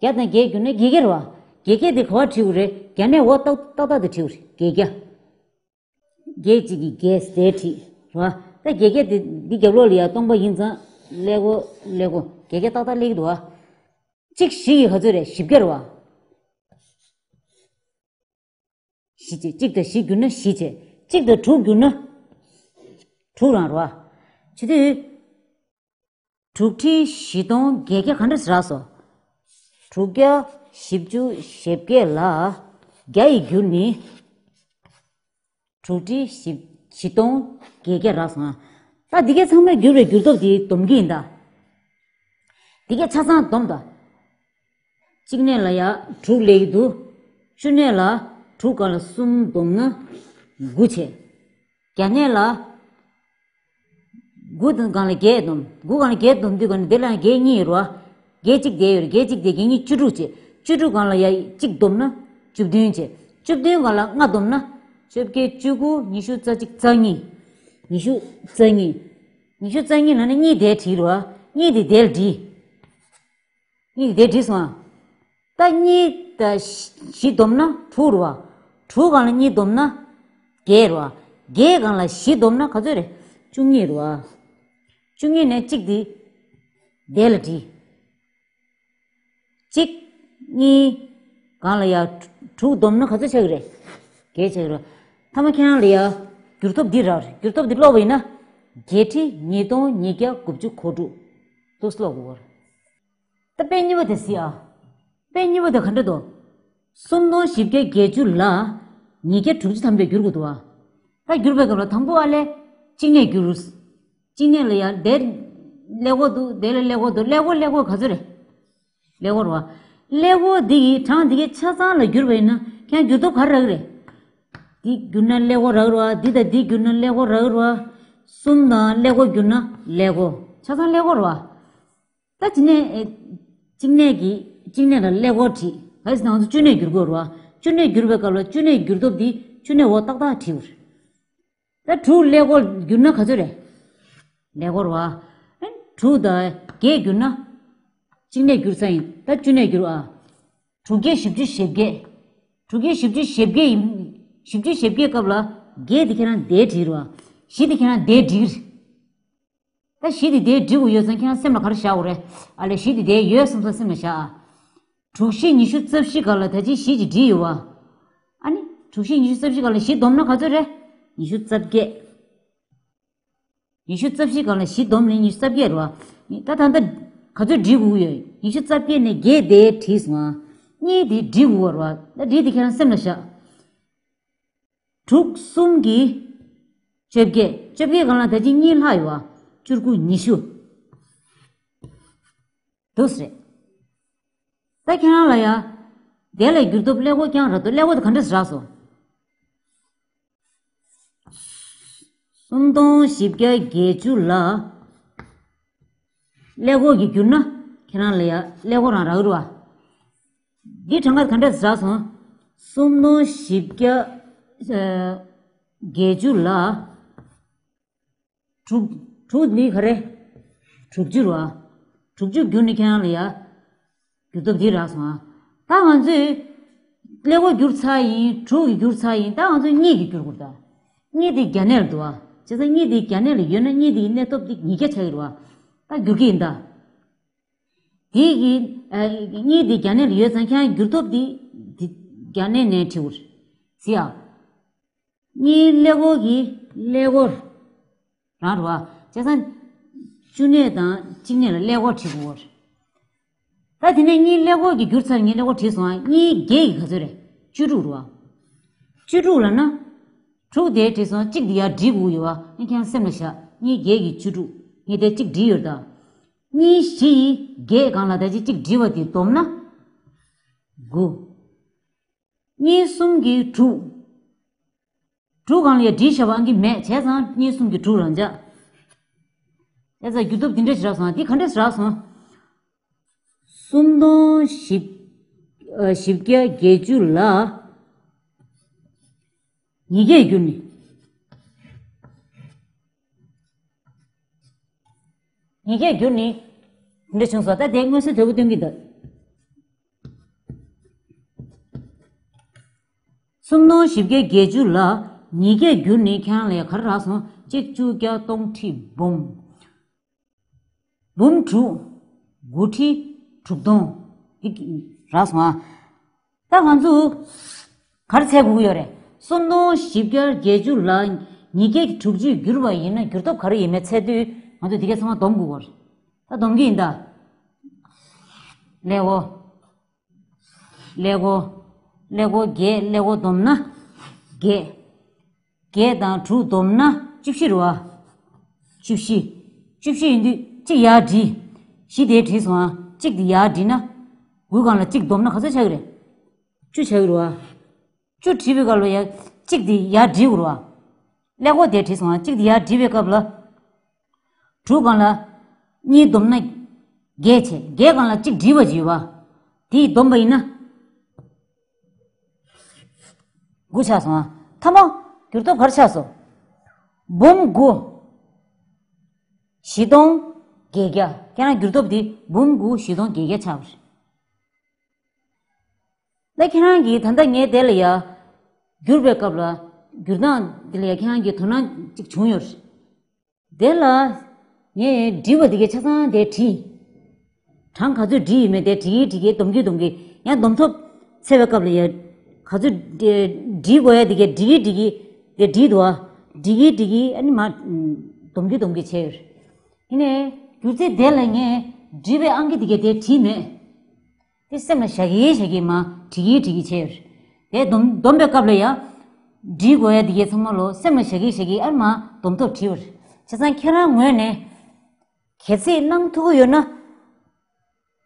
བརྒྱ་དང་བརྒྱད་བསྒྱུར་ན་བརྒྱད་བརྒྱ་རེད་བ། བརྒྱད་བརྒྱ་དེ་ག་པར་བྲིས་དགོས་རེད། བརྒྱ་ནས་འོ་ཏག་ཏག་ཏག་དེ་བྲིས་དགོས་རེད། བརྒྱད་བརྒྱ། བརྒྱད་གཅིག་གིས་བརྒྱད་ཟེར་བྲིས་རེད་བ། ད་བརྒྱད་བརྒྱ་དེ་འདི་རྒྱབ་ལོགས་ལ་ཡ་སྟོང་པ་ཡིན་ཙང་ཀླད་ཀོར་ཀླད་ཀོར་བརྒྱད་བརྒྱ་ཏག་ཏག་སླེབས་ཀྱི་འདུག་བ། གཅིག་བཞི་ཡིས་ག་ཚོད་རེད། བཞི་བརྒྱ་རེད་བ། བཞི་བྱས་གཅིག་དང་བཞི་བསྒྱུར་ན་བཞི་བྱས། གཅིག་དང་དྲུག་བསྒྱུར་ན་དྲུག་རང་རེད་བ། བྱེད་དུས་དྲུག་ཁྲི་བཞི་སྟོང་བརྒྱད་བརྒྱ་ག་འདྲ་ཟེར་སོང་། དྲུག་བརྒྱ་བཞི་བཅུ་ཞེ་བརྒྱད་ལ་བརྒྱ་ཡིས་བསྒྱུར་ནི། དྲུག་ཁྲི་བཞི་བཞི་སྟོང་བརྒྱད་བརྒྱ་རག་སོང་ཨ། ད་འདི་ག་ཚང་མས་བསྒྱུར་བའི་བསྒྱུར་སྟོབས་དེ་སྡོམ་གྱི་ཡིན་ད། འདི་ག་ཆ་ཚང་སྡོམ་ད། གཅིག་གནས་ལ་ཡ་དྲུག་སླེབས་ཀྱི་འདུག་བཅུ་གནས་ལ་དྲུག་སྒང་ལ་གསུམ་བསྡོམས་ན་དགུ་བྱས། བརྒྱ་གནས་ལ་དགུ་དང་སྒང་ལ་བརྒྱད་སྡོམ། དགུ་སྒང་ལ་བརྒྱད་སྡོམ་དུས་ག་ནས་དེ་ལ་བརྒྱད་གཉིས་ཡོད་རེད་བ། བརྒྱད་གཅིག་དེ་ཡོད་རེད། བརྒྱད་གཅིག་དེ་བརྒྱད་གཉིས་བཅུ་དྲུག་བྱས། བཅུ་དྲུག་སྒང་ལ་ཡ་གཅིག་བསྡོམས་ན་བཅུ་བདུན་བྱས། བཅུ་བདུན་སྒང་ལ་ལྔ་བསྡོམས་ན་བཅོ་བརྒྱད་བཅུ་དགུ་ཉི་ཤུ་རྩ་གཅིག་རྩ་གཉིས། ཉི་ཤུ་རྩ་གཉིས། ཉི་ཤུ་རྩ་གཉིས་ནང་ནས་གཉིས་དེ་བྲིས་རེད་བ། གཉིས་དེ་དེ་ལ་བྲིས། གཉིས་དེ་བྲིས་སོང་ཨ། ད་གཉིས་དང་བཞི་བསྡོམས་ན་དྲུག་རེད་བ། དྲུག་སྒང་ལ་གཉིས་བསྡོམས་ན་བརྒྱད་རེད་བ། བརྒྱད་སྒང་ལ་བཞི་བསྡོམས་ན་ག་ཚོད་རེད། བཅུ་གཉིས་རེད་བ། བཅུ་གཉིས་ནས་གཅིག་དེ་དེ་ལ་བྲིས། གཅིག་གཉིས་སྒང་ལ་ཡ་དྲུག་བསྡོམས་ན་ག་ཚོད་ཆགས་ཀྱི་རེད། བརྒྱད་ཆགས་ཀྱི་རེད། མཐའ་མ་ཁྱེད་རང་ལ་ཡ་བསྒྱུར་སྟོབས་འདི་རག་རེད། བསྒྱུར་སྟོབས་འདི་ཀློག་པ་ཡིན་ན། བརྒྱད་ཁྲི་ཉིས་སྟོང་ཉིས་བརྒྱ་དགུ་བཅུ་གོ་དྲུག་འདུག་ཀློག་དགོས་རེད། ད་དཔེ་གཉིས་པ་དེ་གཟིགས་ཨ། དཔེ་གཉིས་པ་དེ་ག་འདྲ་འདུག་སུམ་སྟོང་བཞི་བརྒྱ་བརྒྱད་ཅུ་ལ་ཉིས་བརྒྱ་དྲུག་ཅུ་ཐམ་པས་བསྒྱུར་དགོས་འདུག་བ། ད་བསྒྱུར་བའི་སྐབས་ལ་དང་པོ་ཨ་ལས་གཅིག་གནས་བསྒྱུར། གཅིག་གནས་ལ་ཡང་དེར་ཀླད་ཀོར་འདུག་དེ་ལ་ཀླད་ཀོར་འདུག་ཀླད་ཀོར་ཀླད་ཀོར་ག་ཚོད་རེད། ཀླད་ཀོར་བ། ཀླད་ཀོར་འདི་ཡི་གྲངས་འདི་གའི་ཆ་ཚང་ལ་བསྒྱུར་བ་ཡིན་ན་ཁྱེད་བསྒྱུར་སྟོབས་ག་རེ་རག་གི་རེད། འདི་བསྒྱུར་ན་ཀླད་ཀོར་རག་གི་རེད་བ། འདི་དང་འདི་བསྒྱུར་ན་ཀླད་ཀོར་རག་གི་རེད་བ། གསུམ་དང་ཀླད་ཀོར་བསྒྱུར་ན་ཀླད་ཀོར། ཆ་ཚང་ཀླད་ཀོར་རེད་བ། ད་གཅིག་གནས་ཨེ། གཅིག་གནས་ཀྱི་གཅིག་གནས་ལ་ཀླད་ཀོར་བྲིས། ག་ཟེར་ན་ང་ཚོ་བཅུ་གནས་བསྒྱུར་དགོས་རེད་བ། བཅུ་གནས་བསྒྱུར་བའི་སྐབས་ལ་བཅུ་གནས་བསྒྱུར་སྟོབས་འདི་བཅུ་གནས་འོག་ཏག་ཏག་བྲིས་པ་རེད། ད་དྲུག་ཀླད་ཀོར་བསྒྱུར་ན་ག་ཚོད་རེད། ཀླད་ཀོར་བ། ཨེ། དྲུག་དང་བརྒྱད་བསྒྱུར་ན། གཅིག་གནས་བསྒྱུར་ཚར་ཡིན། ད་བཅུ་གནས་བསྒྱུར་ཨ། དྲུག་བརྒྱ་བཞི་བཅུ་ཞེ་བརྒྱད། དྲུག་བརྒྱ་བཞི་བཅུ་ཞེ་བརྒྱད་ཡིན། བཞི་བཅུ་ཞེ་བརྒྱད་སྐབས་ལ་བརྒྱད་འདི་ཁྱེད་རང་འདིར་བྲིས་རེད་བ། བཞི་འདི་ཁྱེད་རང་འདིར་བྲིས། ད་བཞི་འདི་འདིར་བྲིས་དགོས་ཡོད་ཙང་ཁྱེད་རང་སེམས་ལ་ག་རེ་བཞག་དགོས་རེད། ཨ་ལས་བཞི་འདི་འདིར་ཡོད་བསམ་ས་སེམས་ལ་བཞག་ཨ། དྲུག་བཞི་ཉི་ཤུ་རྩ་བཞི་སྒང་ལ་ད་ཅི་བཞི་ཅིག་བྲིས་ཡོད་བ། ཨ་ནི་དྲུག་བཞི་ཉི་ཤུ་རྩ་བཞི་སྒང་ལ་བཞི་བསྡོམས་ན་ག་ཚོད་རེད། ཉི་ཤུ་རྩ་བརྒྱད། ཉི་ཤུ་རྩ་བཞི་སྒང་ལ་བཞི་བསྡོམས་ནས་ཉི་ཤུ་རྩ་བརྒྱད་རེད་བ། ད་ད་ལྟ་ག་ཚོད་བྲིས་དགོས་ཡོད། ཉི་ཤུ་རྩ་བརྒྱད་ནས་བརྒྱད་དེ་བྲིས་སོང་ཨ། གཉིས་དེ་བྲིས་དགོས་རེད་བ། ད་བྲིས་དེ་ཁྱེད་རང་སེམས་ལ་བཞག་དྲུག་གསུམ་གྱིས་བཅོ་བརྒྱད། བཅོ་བརྒྱད་སྒང་ལ་ད་ཅི་གཉིས་ལྷག་ཡོད་བ། བཅུ་དགུ་ཉི་ཤུ། འདུག་སེ་རེད། ད་ཁྱེད་རང་ལ་ཡ། དེ་ལ་བསྒྱུར་སྟོབས་ཀླད་ཀོར་རྐྱང་རག་འདུག་ཀླད་ཀོར་དེ་ག་འདྲ་སེ་རག་སོང་། སུམ་སྟོང་བཞི་བརྒྱ་བརྒྱད་ཅུ་ལ། ཀླད་ཀོར་གྱིས་བསྒྱུར་ན་ཁྱེད་རང་ལ་ཡ་ཀླད་ཀོར་རང་རག་གི་རེད་བ། འདི་གྲངས་ཀ་ག་འདྲ་སེ་རག་སོང་། སུམ་སྟོང་བཞི་བརྒྱ་ཨ། བརྒྱད་ཅུ་ལ། དྲུག་དྲུག་འདི་ག་རེ། དྲུག་ཅུ་རེད་བ། དྲུག་ཅུ་བསྒྱུར་ནས་ཁྱེད་རང་ལ་ཡ། བསྒྱུར་སྟོབས་འདི་རག་སོང་ཨ། ད་ང་ཚོས། ཀླད་ཀོར་བསྒྱུར་ཚར་ཡིན། དྲུག་གིས་བསྒྱུར་ཚར་ཡིན། ད་ང་ཚོས་གཉིས་ཀྱིས་བསྒྱུར་དགོས་རེད་ད། གཉིས་དེ་བརྒྱ་གནས་ལ་འདུག་བ། བྱས་ཙང་གཉིས་དེ་བརྒྱ་གནས་ལ་ཡོད་ན་གཉིས་དེའི་གནས་སྟོབས་དེ་ཉིས་བརྒྱ་ཆགས་ཀྱི་རེད་བ། ད་བསྒྱུར་གྱི་ཡིན་ད། དེ་གི་ཨ། གཉིས་དེ་བརྒྱ་གནས་ལ་ཡོད་ཙང་ཁྱེད་རང་བསྒྱུར་སྟོབས་དེ་དེ་བརྒྱ་གནས་ནས་བྲིས་དགོས་རེད། གཟིགས་ཨ། གཉིས་ཀླད་ཀོར་གྱི་ཀླད་ཀོར་རང་རེད་བ། བྱས་ཙང་བཅུ་གནས་དང་གཅིག་གནས་ལ་ཀླད་ཀོར་བྲིས་དགོས་རེད། ད་དེ་ནས་གཉིས་ཀླད་ཀོར་གྱིས་བསྒྱུར་ཚར། ངས་ཀླད་ཀོར་བྲིས་སོང་ཨ། གཉིས་བརྒྱད་ཀྱིས་ག་ཚོད་རེད། བཅུ་དྲུག་རེད་བ། བཅུ་དྲུག་ལབ་ན། དྲུག་དེ་བྲིས་སོང་། གཅིག་དེ་ཡར་བྲིས་དགོས་ཡོད་བ། ཨ་ཁྱེད་རང་སེམས་ལ་བཞག་གཉིས་བརྒྱད་ཀྱིས་བཅུ་དྲུག་ངས་དེ་གཅིག་བྲིས་ཡོད་ད། གཉིས་བཞི་ཡིས་བརྒྱད་སྒང་ལ་ད་ཅི་གཅིག་བྲིས་པ་དེ་བསྡོམས་ན། དགུ། གཉིས་གསུམ་གྱིས་དྲུག་དྲུག་སྒང་ལ་ཡ་བྲིས་བཞག་པ་ཨང་ཀི་མེད། བྱས་ཙང་གཉིས་གསུམ་གྱིས་དྲུག་རང་འཇགས། བྱས་ཙང་བསྒྱུར་སྟོབས་འདི་འདྲ་ཞིག་རག་སོང་། འདི་ག་འདྲ་ཞིག་རག་སོང་། སུམ་སྟོང་བཞི་ཨ། བཞི་བརྒྱ་བརྒྱད་ཅུ་ལ་ཉིས་བརྒྱས་བསྒྱུར་ནས། ཉིས་བརྒྱས་བསྒྱུར་ནས་འདི་འདྲ་བྱུང་སོང་། ད་དེ་མངོན་གསལ་དོད་པོ་སྟོན་གྱི་འདུག་སུམ་སྟོང་བཞི་བརྒྱ་བརྒྱད་ཅུ་ལ་ཉིས་བརྒྱས་བསྒྱུར་ནས་ཁྱེད་རང་ལ་ག་རེ་རག་སོང་། གཅིག་བཅུ་བརྒྱ་སྟོང་ཁྲི་འབུམ། འབུམ་དྲུག་དགུ་ཁྲི་དྲུག་སྟོང་འདི་རག་སོང་ཨ། ད་ང་ཚོ་ག་རེ་འཚོལ་དགོས་ཀྱི་ཡོད་རེད། སུམ་སྟོང་བཞི་བརྒྱ་བརྒྱད་ཅུ་ལ་ཉིས་བརྒྱ་དྲུག་ཅུས་བསྒྱུར་བ་ཡིན་ན་བསྒྱུར་ཐོབ་ག་རེ་ཡིན་མིན་འཚོལ་དུས་ང་ཚོ་འདི་ག་ཚང་མ་སྡོམ་དགོས་ཀྱི་ཡོད་རེད། ད་སྡོམ་གྱི་ཡིན་ད། ཀླད་ཀོར། ཀླད་ཀོར། ཀླད་ཀོར་བརྒྱད། ཀླད་ཀོར་བསྡོམས་ན་བརྒྱད། བརྒྱད་དང་དྲུག་བསྡོམས་ན་བཅུ་བཞི་རེད་བ། བཅུ་བཞི། བཅུ་བཞི་ཡིན་དུས་གཅིག་ཡར་བྲིས། བཞི་དེ་བྲིས་སོང་ཨ། གཅིག་དེ་ཡར་བྲིས་ན། དགུའི་སྒང་ལ་གཅིག་བསྡོམས་ན་ག་ཚོད་ཆགས་ཀྱི་རེད། བཅུ་ཆགས་ཀྱི་རེད་བ། བཅུ་བྲིས་པའི་སྐབས་ལ་ཡ་གཅིག་དེ་ཡར་བྲིས་དགོས་རེད་བ། ཀླད་ཀོར་དེ་བྲིས་སོང་ཨ། གཅིག་དེ་ཡར་བྲིས་པའི་སྐབས་ལ། དྲུག་སྒང་ལ་གཉིས་བསྡོམས་ན་བརྒྱད་བྱས། བརྒྱད་སྒང་ལ་གཅིག་བྲིས་པ་ཅིག་ཡོད་པ། དེ་ཡིས་བསྡོམས་པ་ཡིན་ན། དགུ་ཆགས་སོང་ཨ། མཐའ་མ་བསྒྱུར་ཐོབ་ག་རེ་ཆགས་སོང་། འབུམ་དགུ་བཞི་སྟོང་བརྒྱད་བརྒྱ། ཁྱེད་རང་བསྒྱུར་ཐོབ་དེ་འབུམ་དགུ་བཞི་སྟོང་བརྒྱད་བརྒྱ་ཆགས་པ་རེད། ད་ཁྱེད་རང་གིས་ད་ལྟ་ངས་དེ་ལ་ཡ་བསྒྱུར་བའི་སྐབས་ལ་བསྒྱུར་སྟངས་དེ་ལ་ཡ་ཁྱེད་རང་གིས་དོ་སྣང་ཅིག་བྱུང་ཡོད་རེད། དེ་ལ་ངས་བྲིས་པ་དེ་གའི་ཆ་ཚང་དེ་བྲིས། གྲངས་ག་ཚོད་བྲིས་ཡོད་མེད་དེ་བྲིས་ཀྱི་བྲིས་ཀྱི་སྡོམ་གྱི་སྡོམ་གྱི། ཡང་སྡོམ་ཐོབ་འཚོལ་བའི་སྐབས་ལ་ཡ་ག་ཚོད་བྲིས་དགོས་ཡ་དེ་གའི་བྲིས་ཀྱི་བྲིས་ཀྱི་དེ་བྲིས་འདུག་ཨ། བྲིས་ཀྱི་བྲིས་ཀྱི་ཨ་ནི་མ་སྡོམ་གྱི་སྡོམ་གྱི་བྱས་ཡོད་རེད། ཡིན་ནའི་བསྒྱུར་རྩིས་དེ་ལ་ངས་བྲིས་པའི་ཨང་ཀི་དེ་གའི་དེ་བྲིས་མེད། དེ་སེམས་ལ་བཞག་གི་བཞག་གི་མ་བྲིས་ཀྱི་བྲིས་ཀྱི་བྱས་ཡོད་རེད། དེ་སྡོམ་སྡོམ་པའི་སྐབས་ལ་ཡ། བྲིས་དགོས་ཡ་དེ་གའི་ཚང་མ་ལོ་སེམས་ལ་བཞག་གི་བཞག་གི་ཨ་མ་སྡོམ་ཐོབ་བྲིས་པ་རེད། བྱས་ཙང་ཁྱེད་རང་ངོས་ནས་གལ་སྲིད་གནང་ཐུབ་ཀྱི་ཡོད་ན།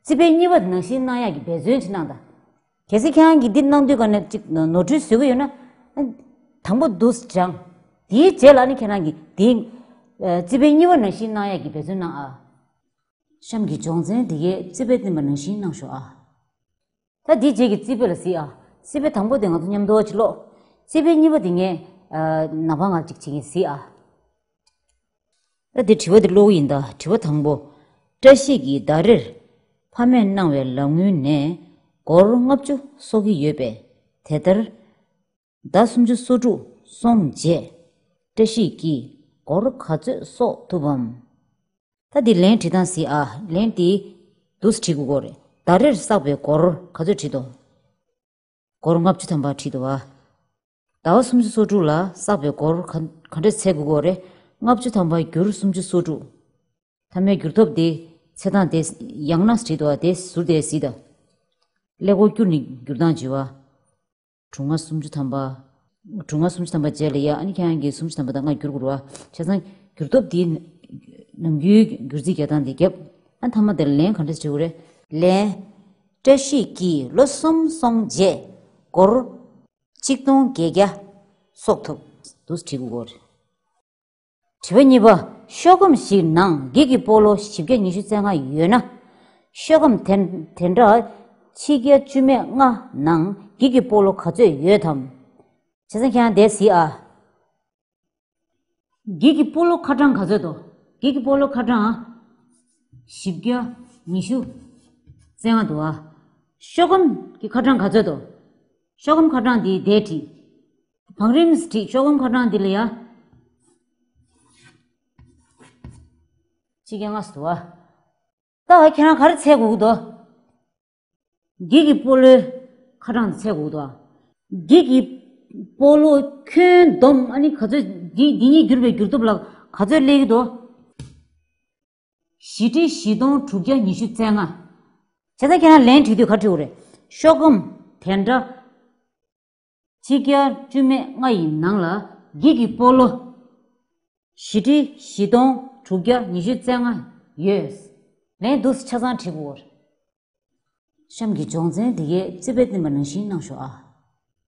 རྩིས་དཔེ་གཉིས་པ་ནང་བཞིན་གནང་ཡག་གི་འབད་བརྩོན་ཅིག་གནང་དང་། གལ་སྲིད་ཁྱེད་རང་གིས་འདི་གནང་དུས་ག་ནས་ཅིག་ནོར་འཁྲུལ་བཟོ་གི་ཡོད་ན། དང་པོ་འདུག་སྦྱང་། དེའི་རྗེས་ལ་ནི་ཁྱེད་རང་གིས་དེ། རྩིས་དཔེ་གཉིས་པ་ནང་བཞིན་གནང་ཡག་གི་འབད་བརྩོན་གནང་ཨ། གཤམ་གྱི་སྦྱོང་ཚན་འདི་གས་རྩིས་དཔེ་བསྟན་པ་ནང་བཞིན་གནང་ཤོག་ཨ། ད་འདིའི་རྗེས་ཀྱི་རྩིས་དཔེ་ལ་གཟིགས་ཨ། རྩིས་དཔེ་དང་པོ་དེ་ང་ཚོ་མཉམ་དུ་ཅིག་ཀློག། རྩིས་དཔེ་གཉིས་པ་དེ་ངས་ནག་པང་ང་ཅིག་བྱེད་ཀྱིན་གཟིགས་ཨ། ད་འདི་དྲི་བ་འདི་ཀློག་གི་ཡིན་ད། དྲི་བ་དང་པོ། བཀྲ་ཤིས་ཀྱིས་ཟླ་རེར་ཕ་མས་གནང་བའི་ལག་དངུལ་ནས་སྒོར་ལྔ་བཅུ་གསོག་གི་ཡོད་པས། དེ་ལྟར། ཟླ་སུམ་ཅུ་སོ་དྲུག་སོང་རྗེས། བཀྲ་ཤིས་ཀྱིས་སྒོར་ག་ཚོད་གསོག་ཐུབ་བམ། ད་འདི་ལན་བྲིས་སྟངས་གཟིགས་ཨ། ལན་འདི་འདུག་སེ་བྲིས་དགོས་ཀྱི་རེད། ཟླ་རེར་བསགས་པའི་སྒོར་ག་ཚོད་བྲིས་འདུག་སྒོར་ལྔ་བཅུ་ཐམ་པ་བྲིས་འདུག་བ། ཟླ་བ་སུམ་ཅུ་སོ་དྲུག་ལ་བསགས་པའི་སྒོར་ག་ག་འདྲས་འཚོལ་དགོས་ཀྱི་རེད། ལྔ་བཅུ་ཐམ་པ་བསྒྱུར་སུམ་ཅུ་སོ་དྲུག་མཐའ་མའི་བསྒྱུར་ཐོབ་དེ་འཚོལ་སྟངས་དེ་ཡང་ན་བྲིས་འདུག་བ། དེ་ཟུར་དེ་གཟིགས་དང་། ཀླད་ཀོར་བསྒྱུར་ནས་བསྒྱུར་སྟངས་བྱས་པ། དྲུག་ལྔ་སུམ་ཅུ་ཐམ་པ། དྲུག་ལྔ་སུམ་ཅུ་ཐམ་པ་རྗེས་ལ་ཡ། ཨ་ནི་ཁྱེད་རང་གིས་སུམ་ཅུ་ཐམ་པ་དང་ལྔ་བསྒྱུར་དགོས་རེད་བ། བྱས་ཙང་བསྒྱུར་ཐོབ་དེའི་ནམ་རྒྱུན་བསྒྱུར་རྩིས་རྒྱག་སྟངས་དེ་བརྒྱབ། ཨ་མཐའ་མ་དེར་ལན་ག་འདྲས་བྲིས་དགོས་རེད། ལན། བཀྲ་ཤིས་ཀྱིས་ལོ་གསུམ་སོང་རྗེས་སྒོར་གཅིག་སྟོང་བརྒྱད་བརྒྱ་གསོག་ཐུབ། འདུག་སེ་བྲིས་དགོས་རེད། དྲི་བ་གཉིས་པ། ཤོག་སྒམ་ཞིག་ནང་འགྱིག་གི་སྤོ་ལོ་བཞི་བརྒྱ་ཉི་ཤུ་རྩ་ལྔ་ཡོད་ན། ཤོག་སྒམ་དེ་དེ་འདྲ་ཆིག་བརྒྱ་བཅུ་མེད་ལྔ་ནང་འགྱིག་གི་སྤོ་ལོ་ག་ཚོད་ཡོད་དམ། བྱས་ཙང་ཁྱེད་རང་དེ་གཟིགས་ཨ། འགྱིག་གི་སྤོ་ལོ་ཁ་གྲངས་ག་ཚོད་འདུག་འགྱིག་གི་སྤོ་ལོ་ཁ་གྲངས་བཞི་བརྒྱ་ཉི་ཤུ་རྩ་ལྔ་འདུག་ཨ། ཤོག་སྒམ་གྱི་ཁ་གྲངས་ག་ཚོད་འདུག་ཤོག་སྒམ་ཁ་གྲངས་འདི་འདིར་བྲིས། བང་རིམ་བྲིས། ཤོག་སྒམ་ཁ་གྲངས་འདི་ལ་ཡ། གཅིག་བརྒྱ་ལྔ་བཅུ་འདུག་བ། ད་ཁྱེད་རང་ག་རེ་འཚོལ་དགོས་ཀྱི་འདུག་འགྱིག་གི་སྤོ་ལོའི་ཁ་གྲངས་འདི་འཚོལ་དགོས་ཀྱི་འདུག་བ། འགྱིག་གི་སྤོ་ལོ་ཁྱོན་བསྡོམས་ཨ་ནི་ག་ཚོད། འདི་འདི་གཉིས་བསྒྱུར་བའི་བསྒྱུར་ཐོབ་ལ་ག་ཚོད་སླེབས་ཀྱི་འདུག་བཞི་ཁྲི་བཞི་སྟོང་དྲུག་བརྒྱ་ཉི་ཤུ་རྩ་ལྔ། བྱས་ཙང་ཁྱེད་རང་ལན་བྲིས་དུས་ག་རེ་བྲིས་དགོས་རེད། ཤོག་སྒམ་དེ་འདྲ་ཆིག་བརྒྱ་བཅུ་མེད་ལྔ་ཡི་ནང་ལ་འགྱིག་གི་སྤོ་ལོ་བཞི་ཁྲི་བཞི་སྟོང་དྲུག་བརྒྱ་ཉི་ཤུ་རྩ་ལྔ་ཡོད། ལན་འདུག་སེ་ཆ་ཚང་བྲིས་དགོས་རེད། གཤམ་གྱི་སྦྱོང་ཚན་འདི་གས་རྩིས་དཔེ་བསྟན་པ་ནང་བཞིན་གནང་ཤོག་ཨ།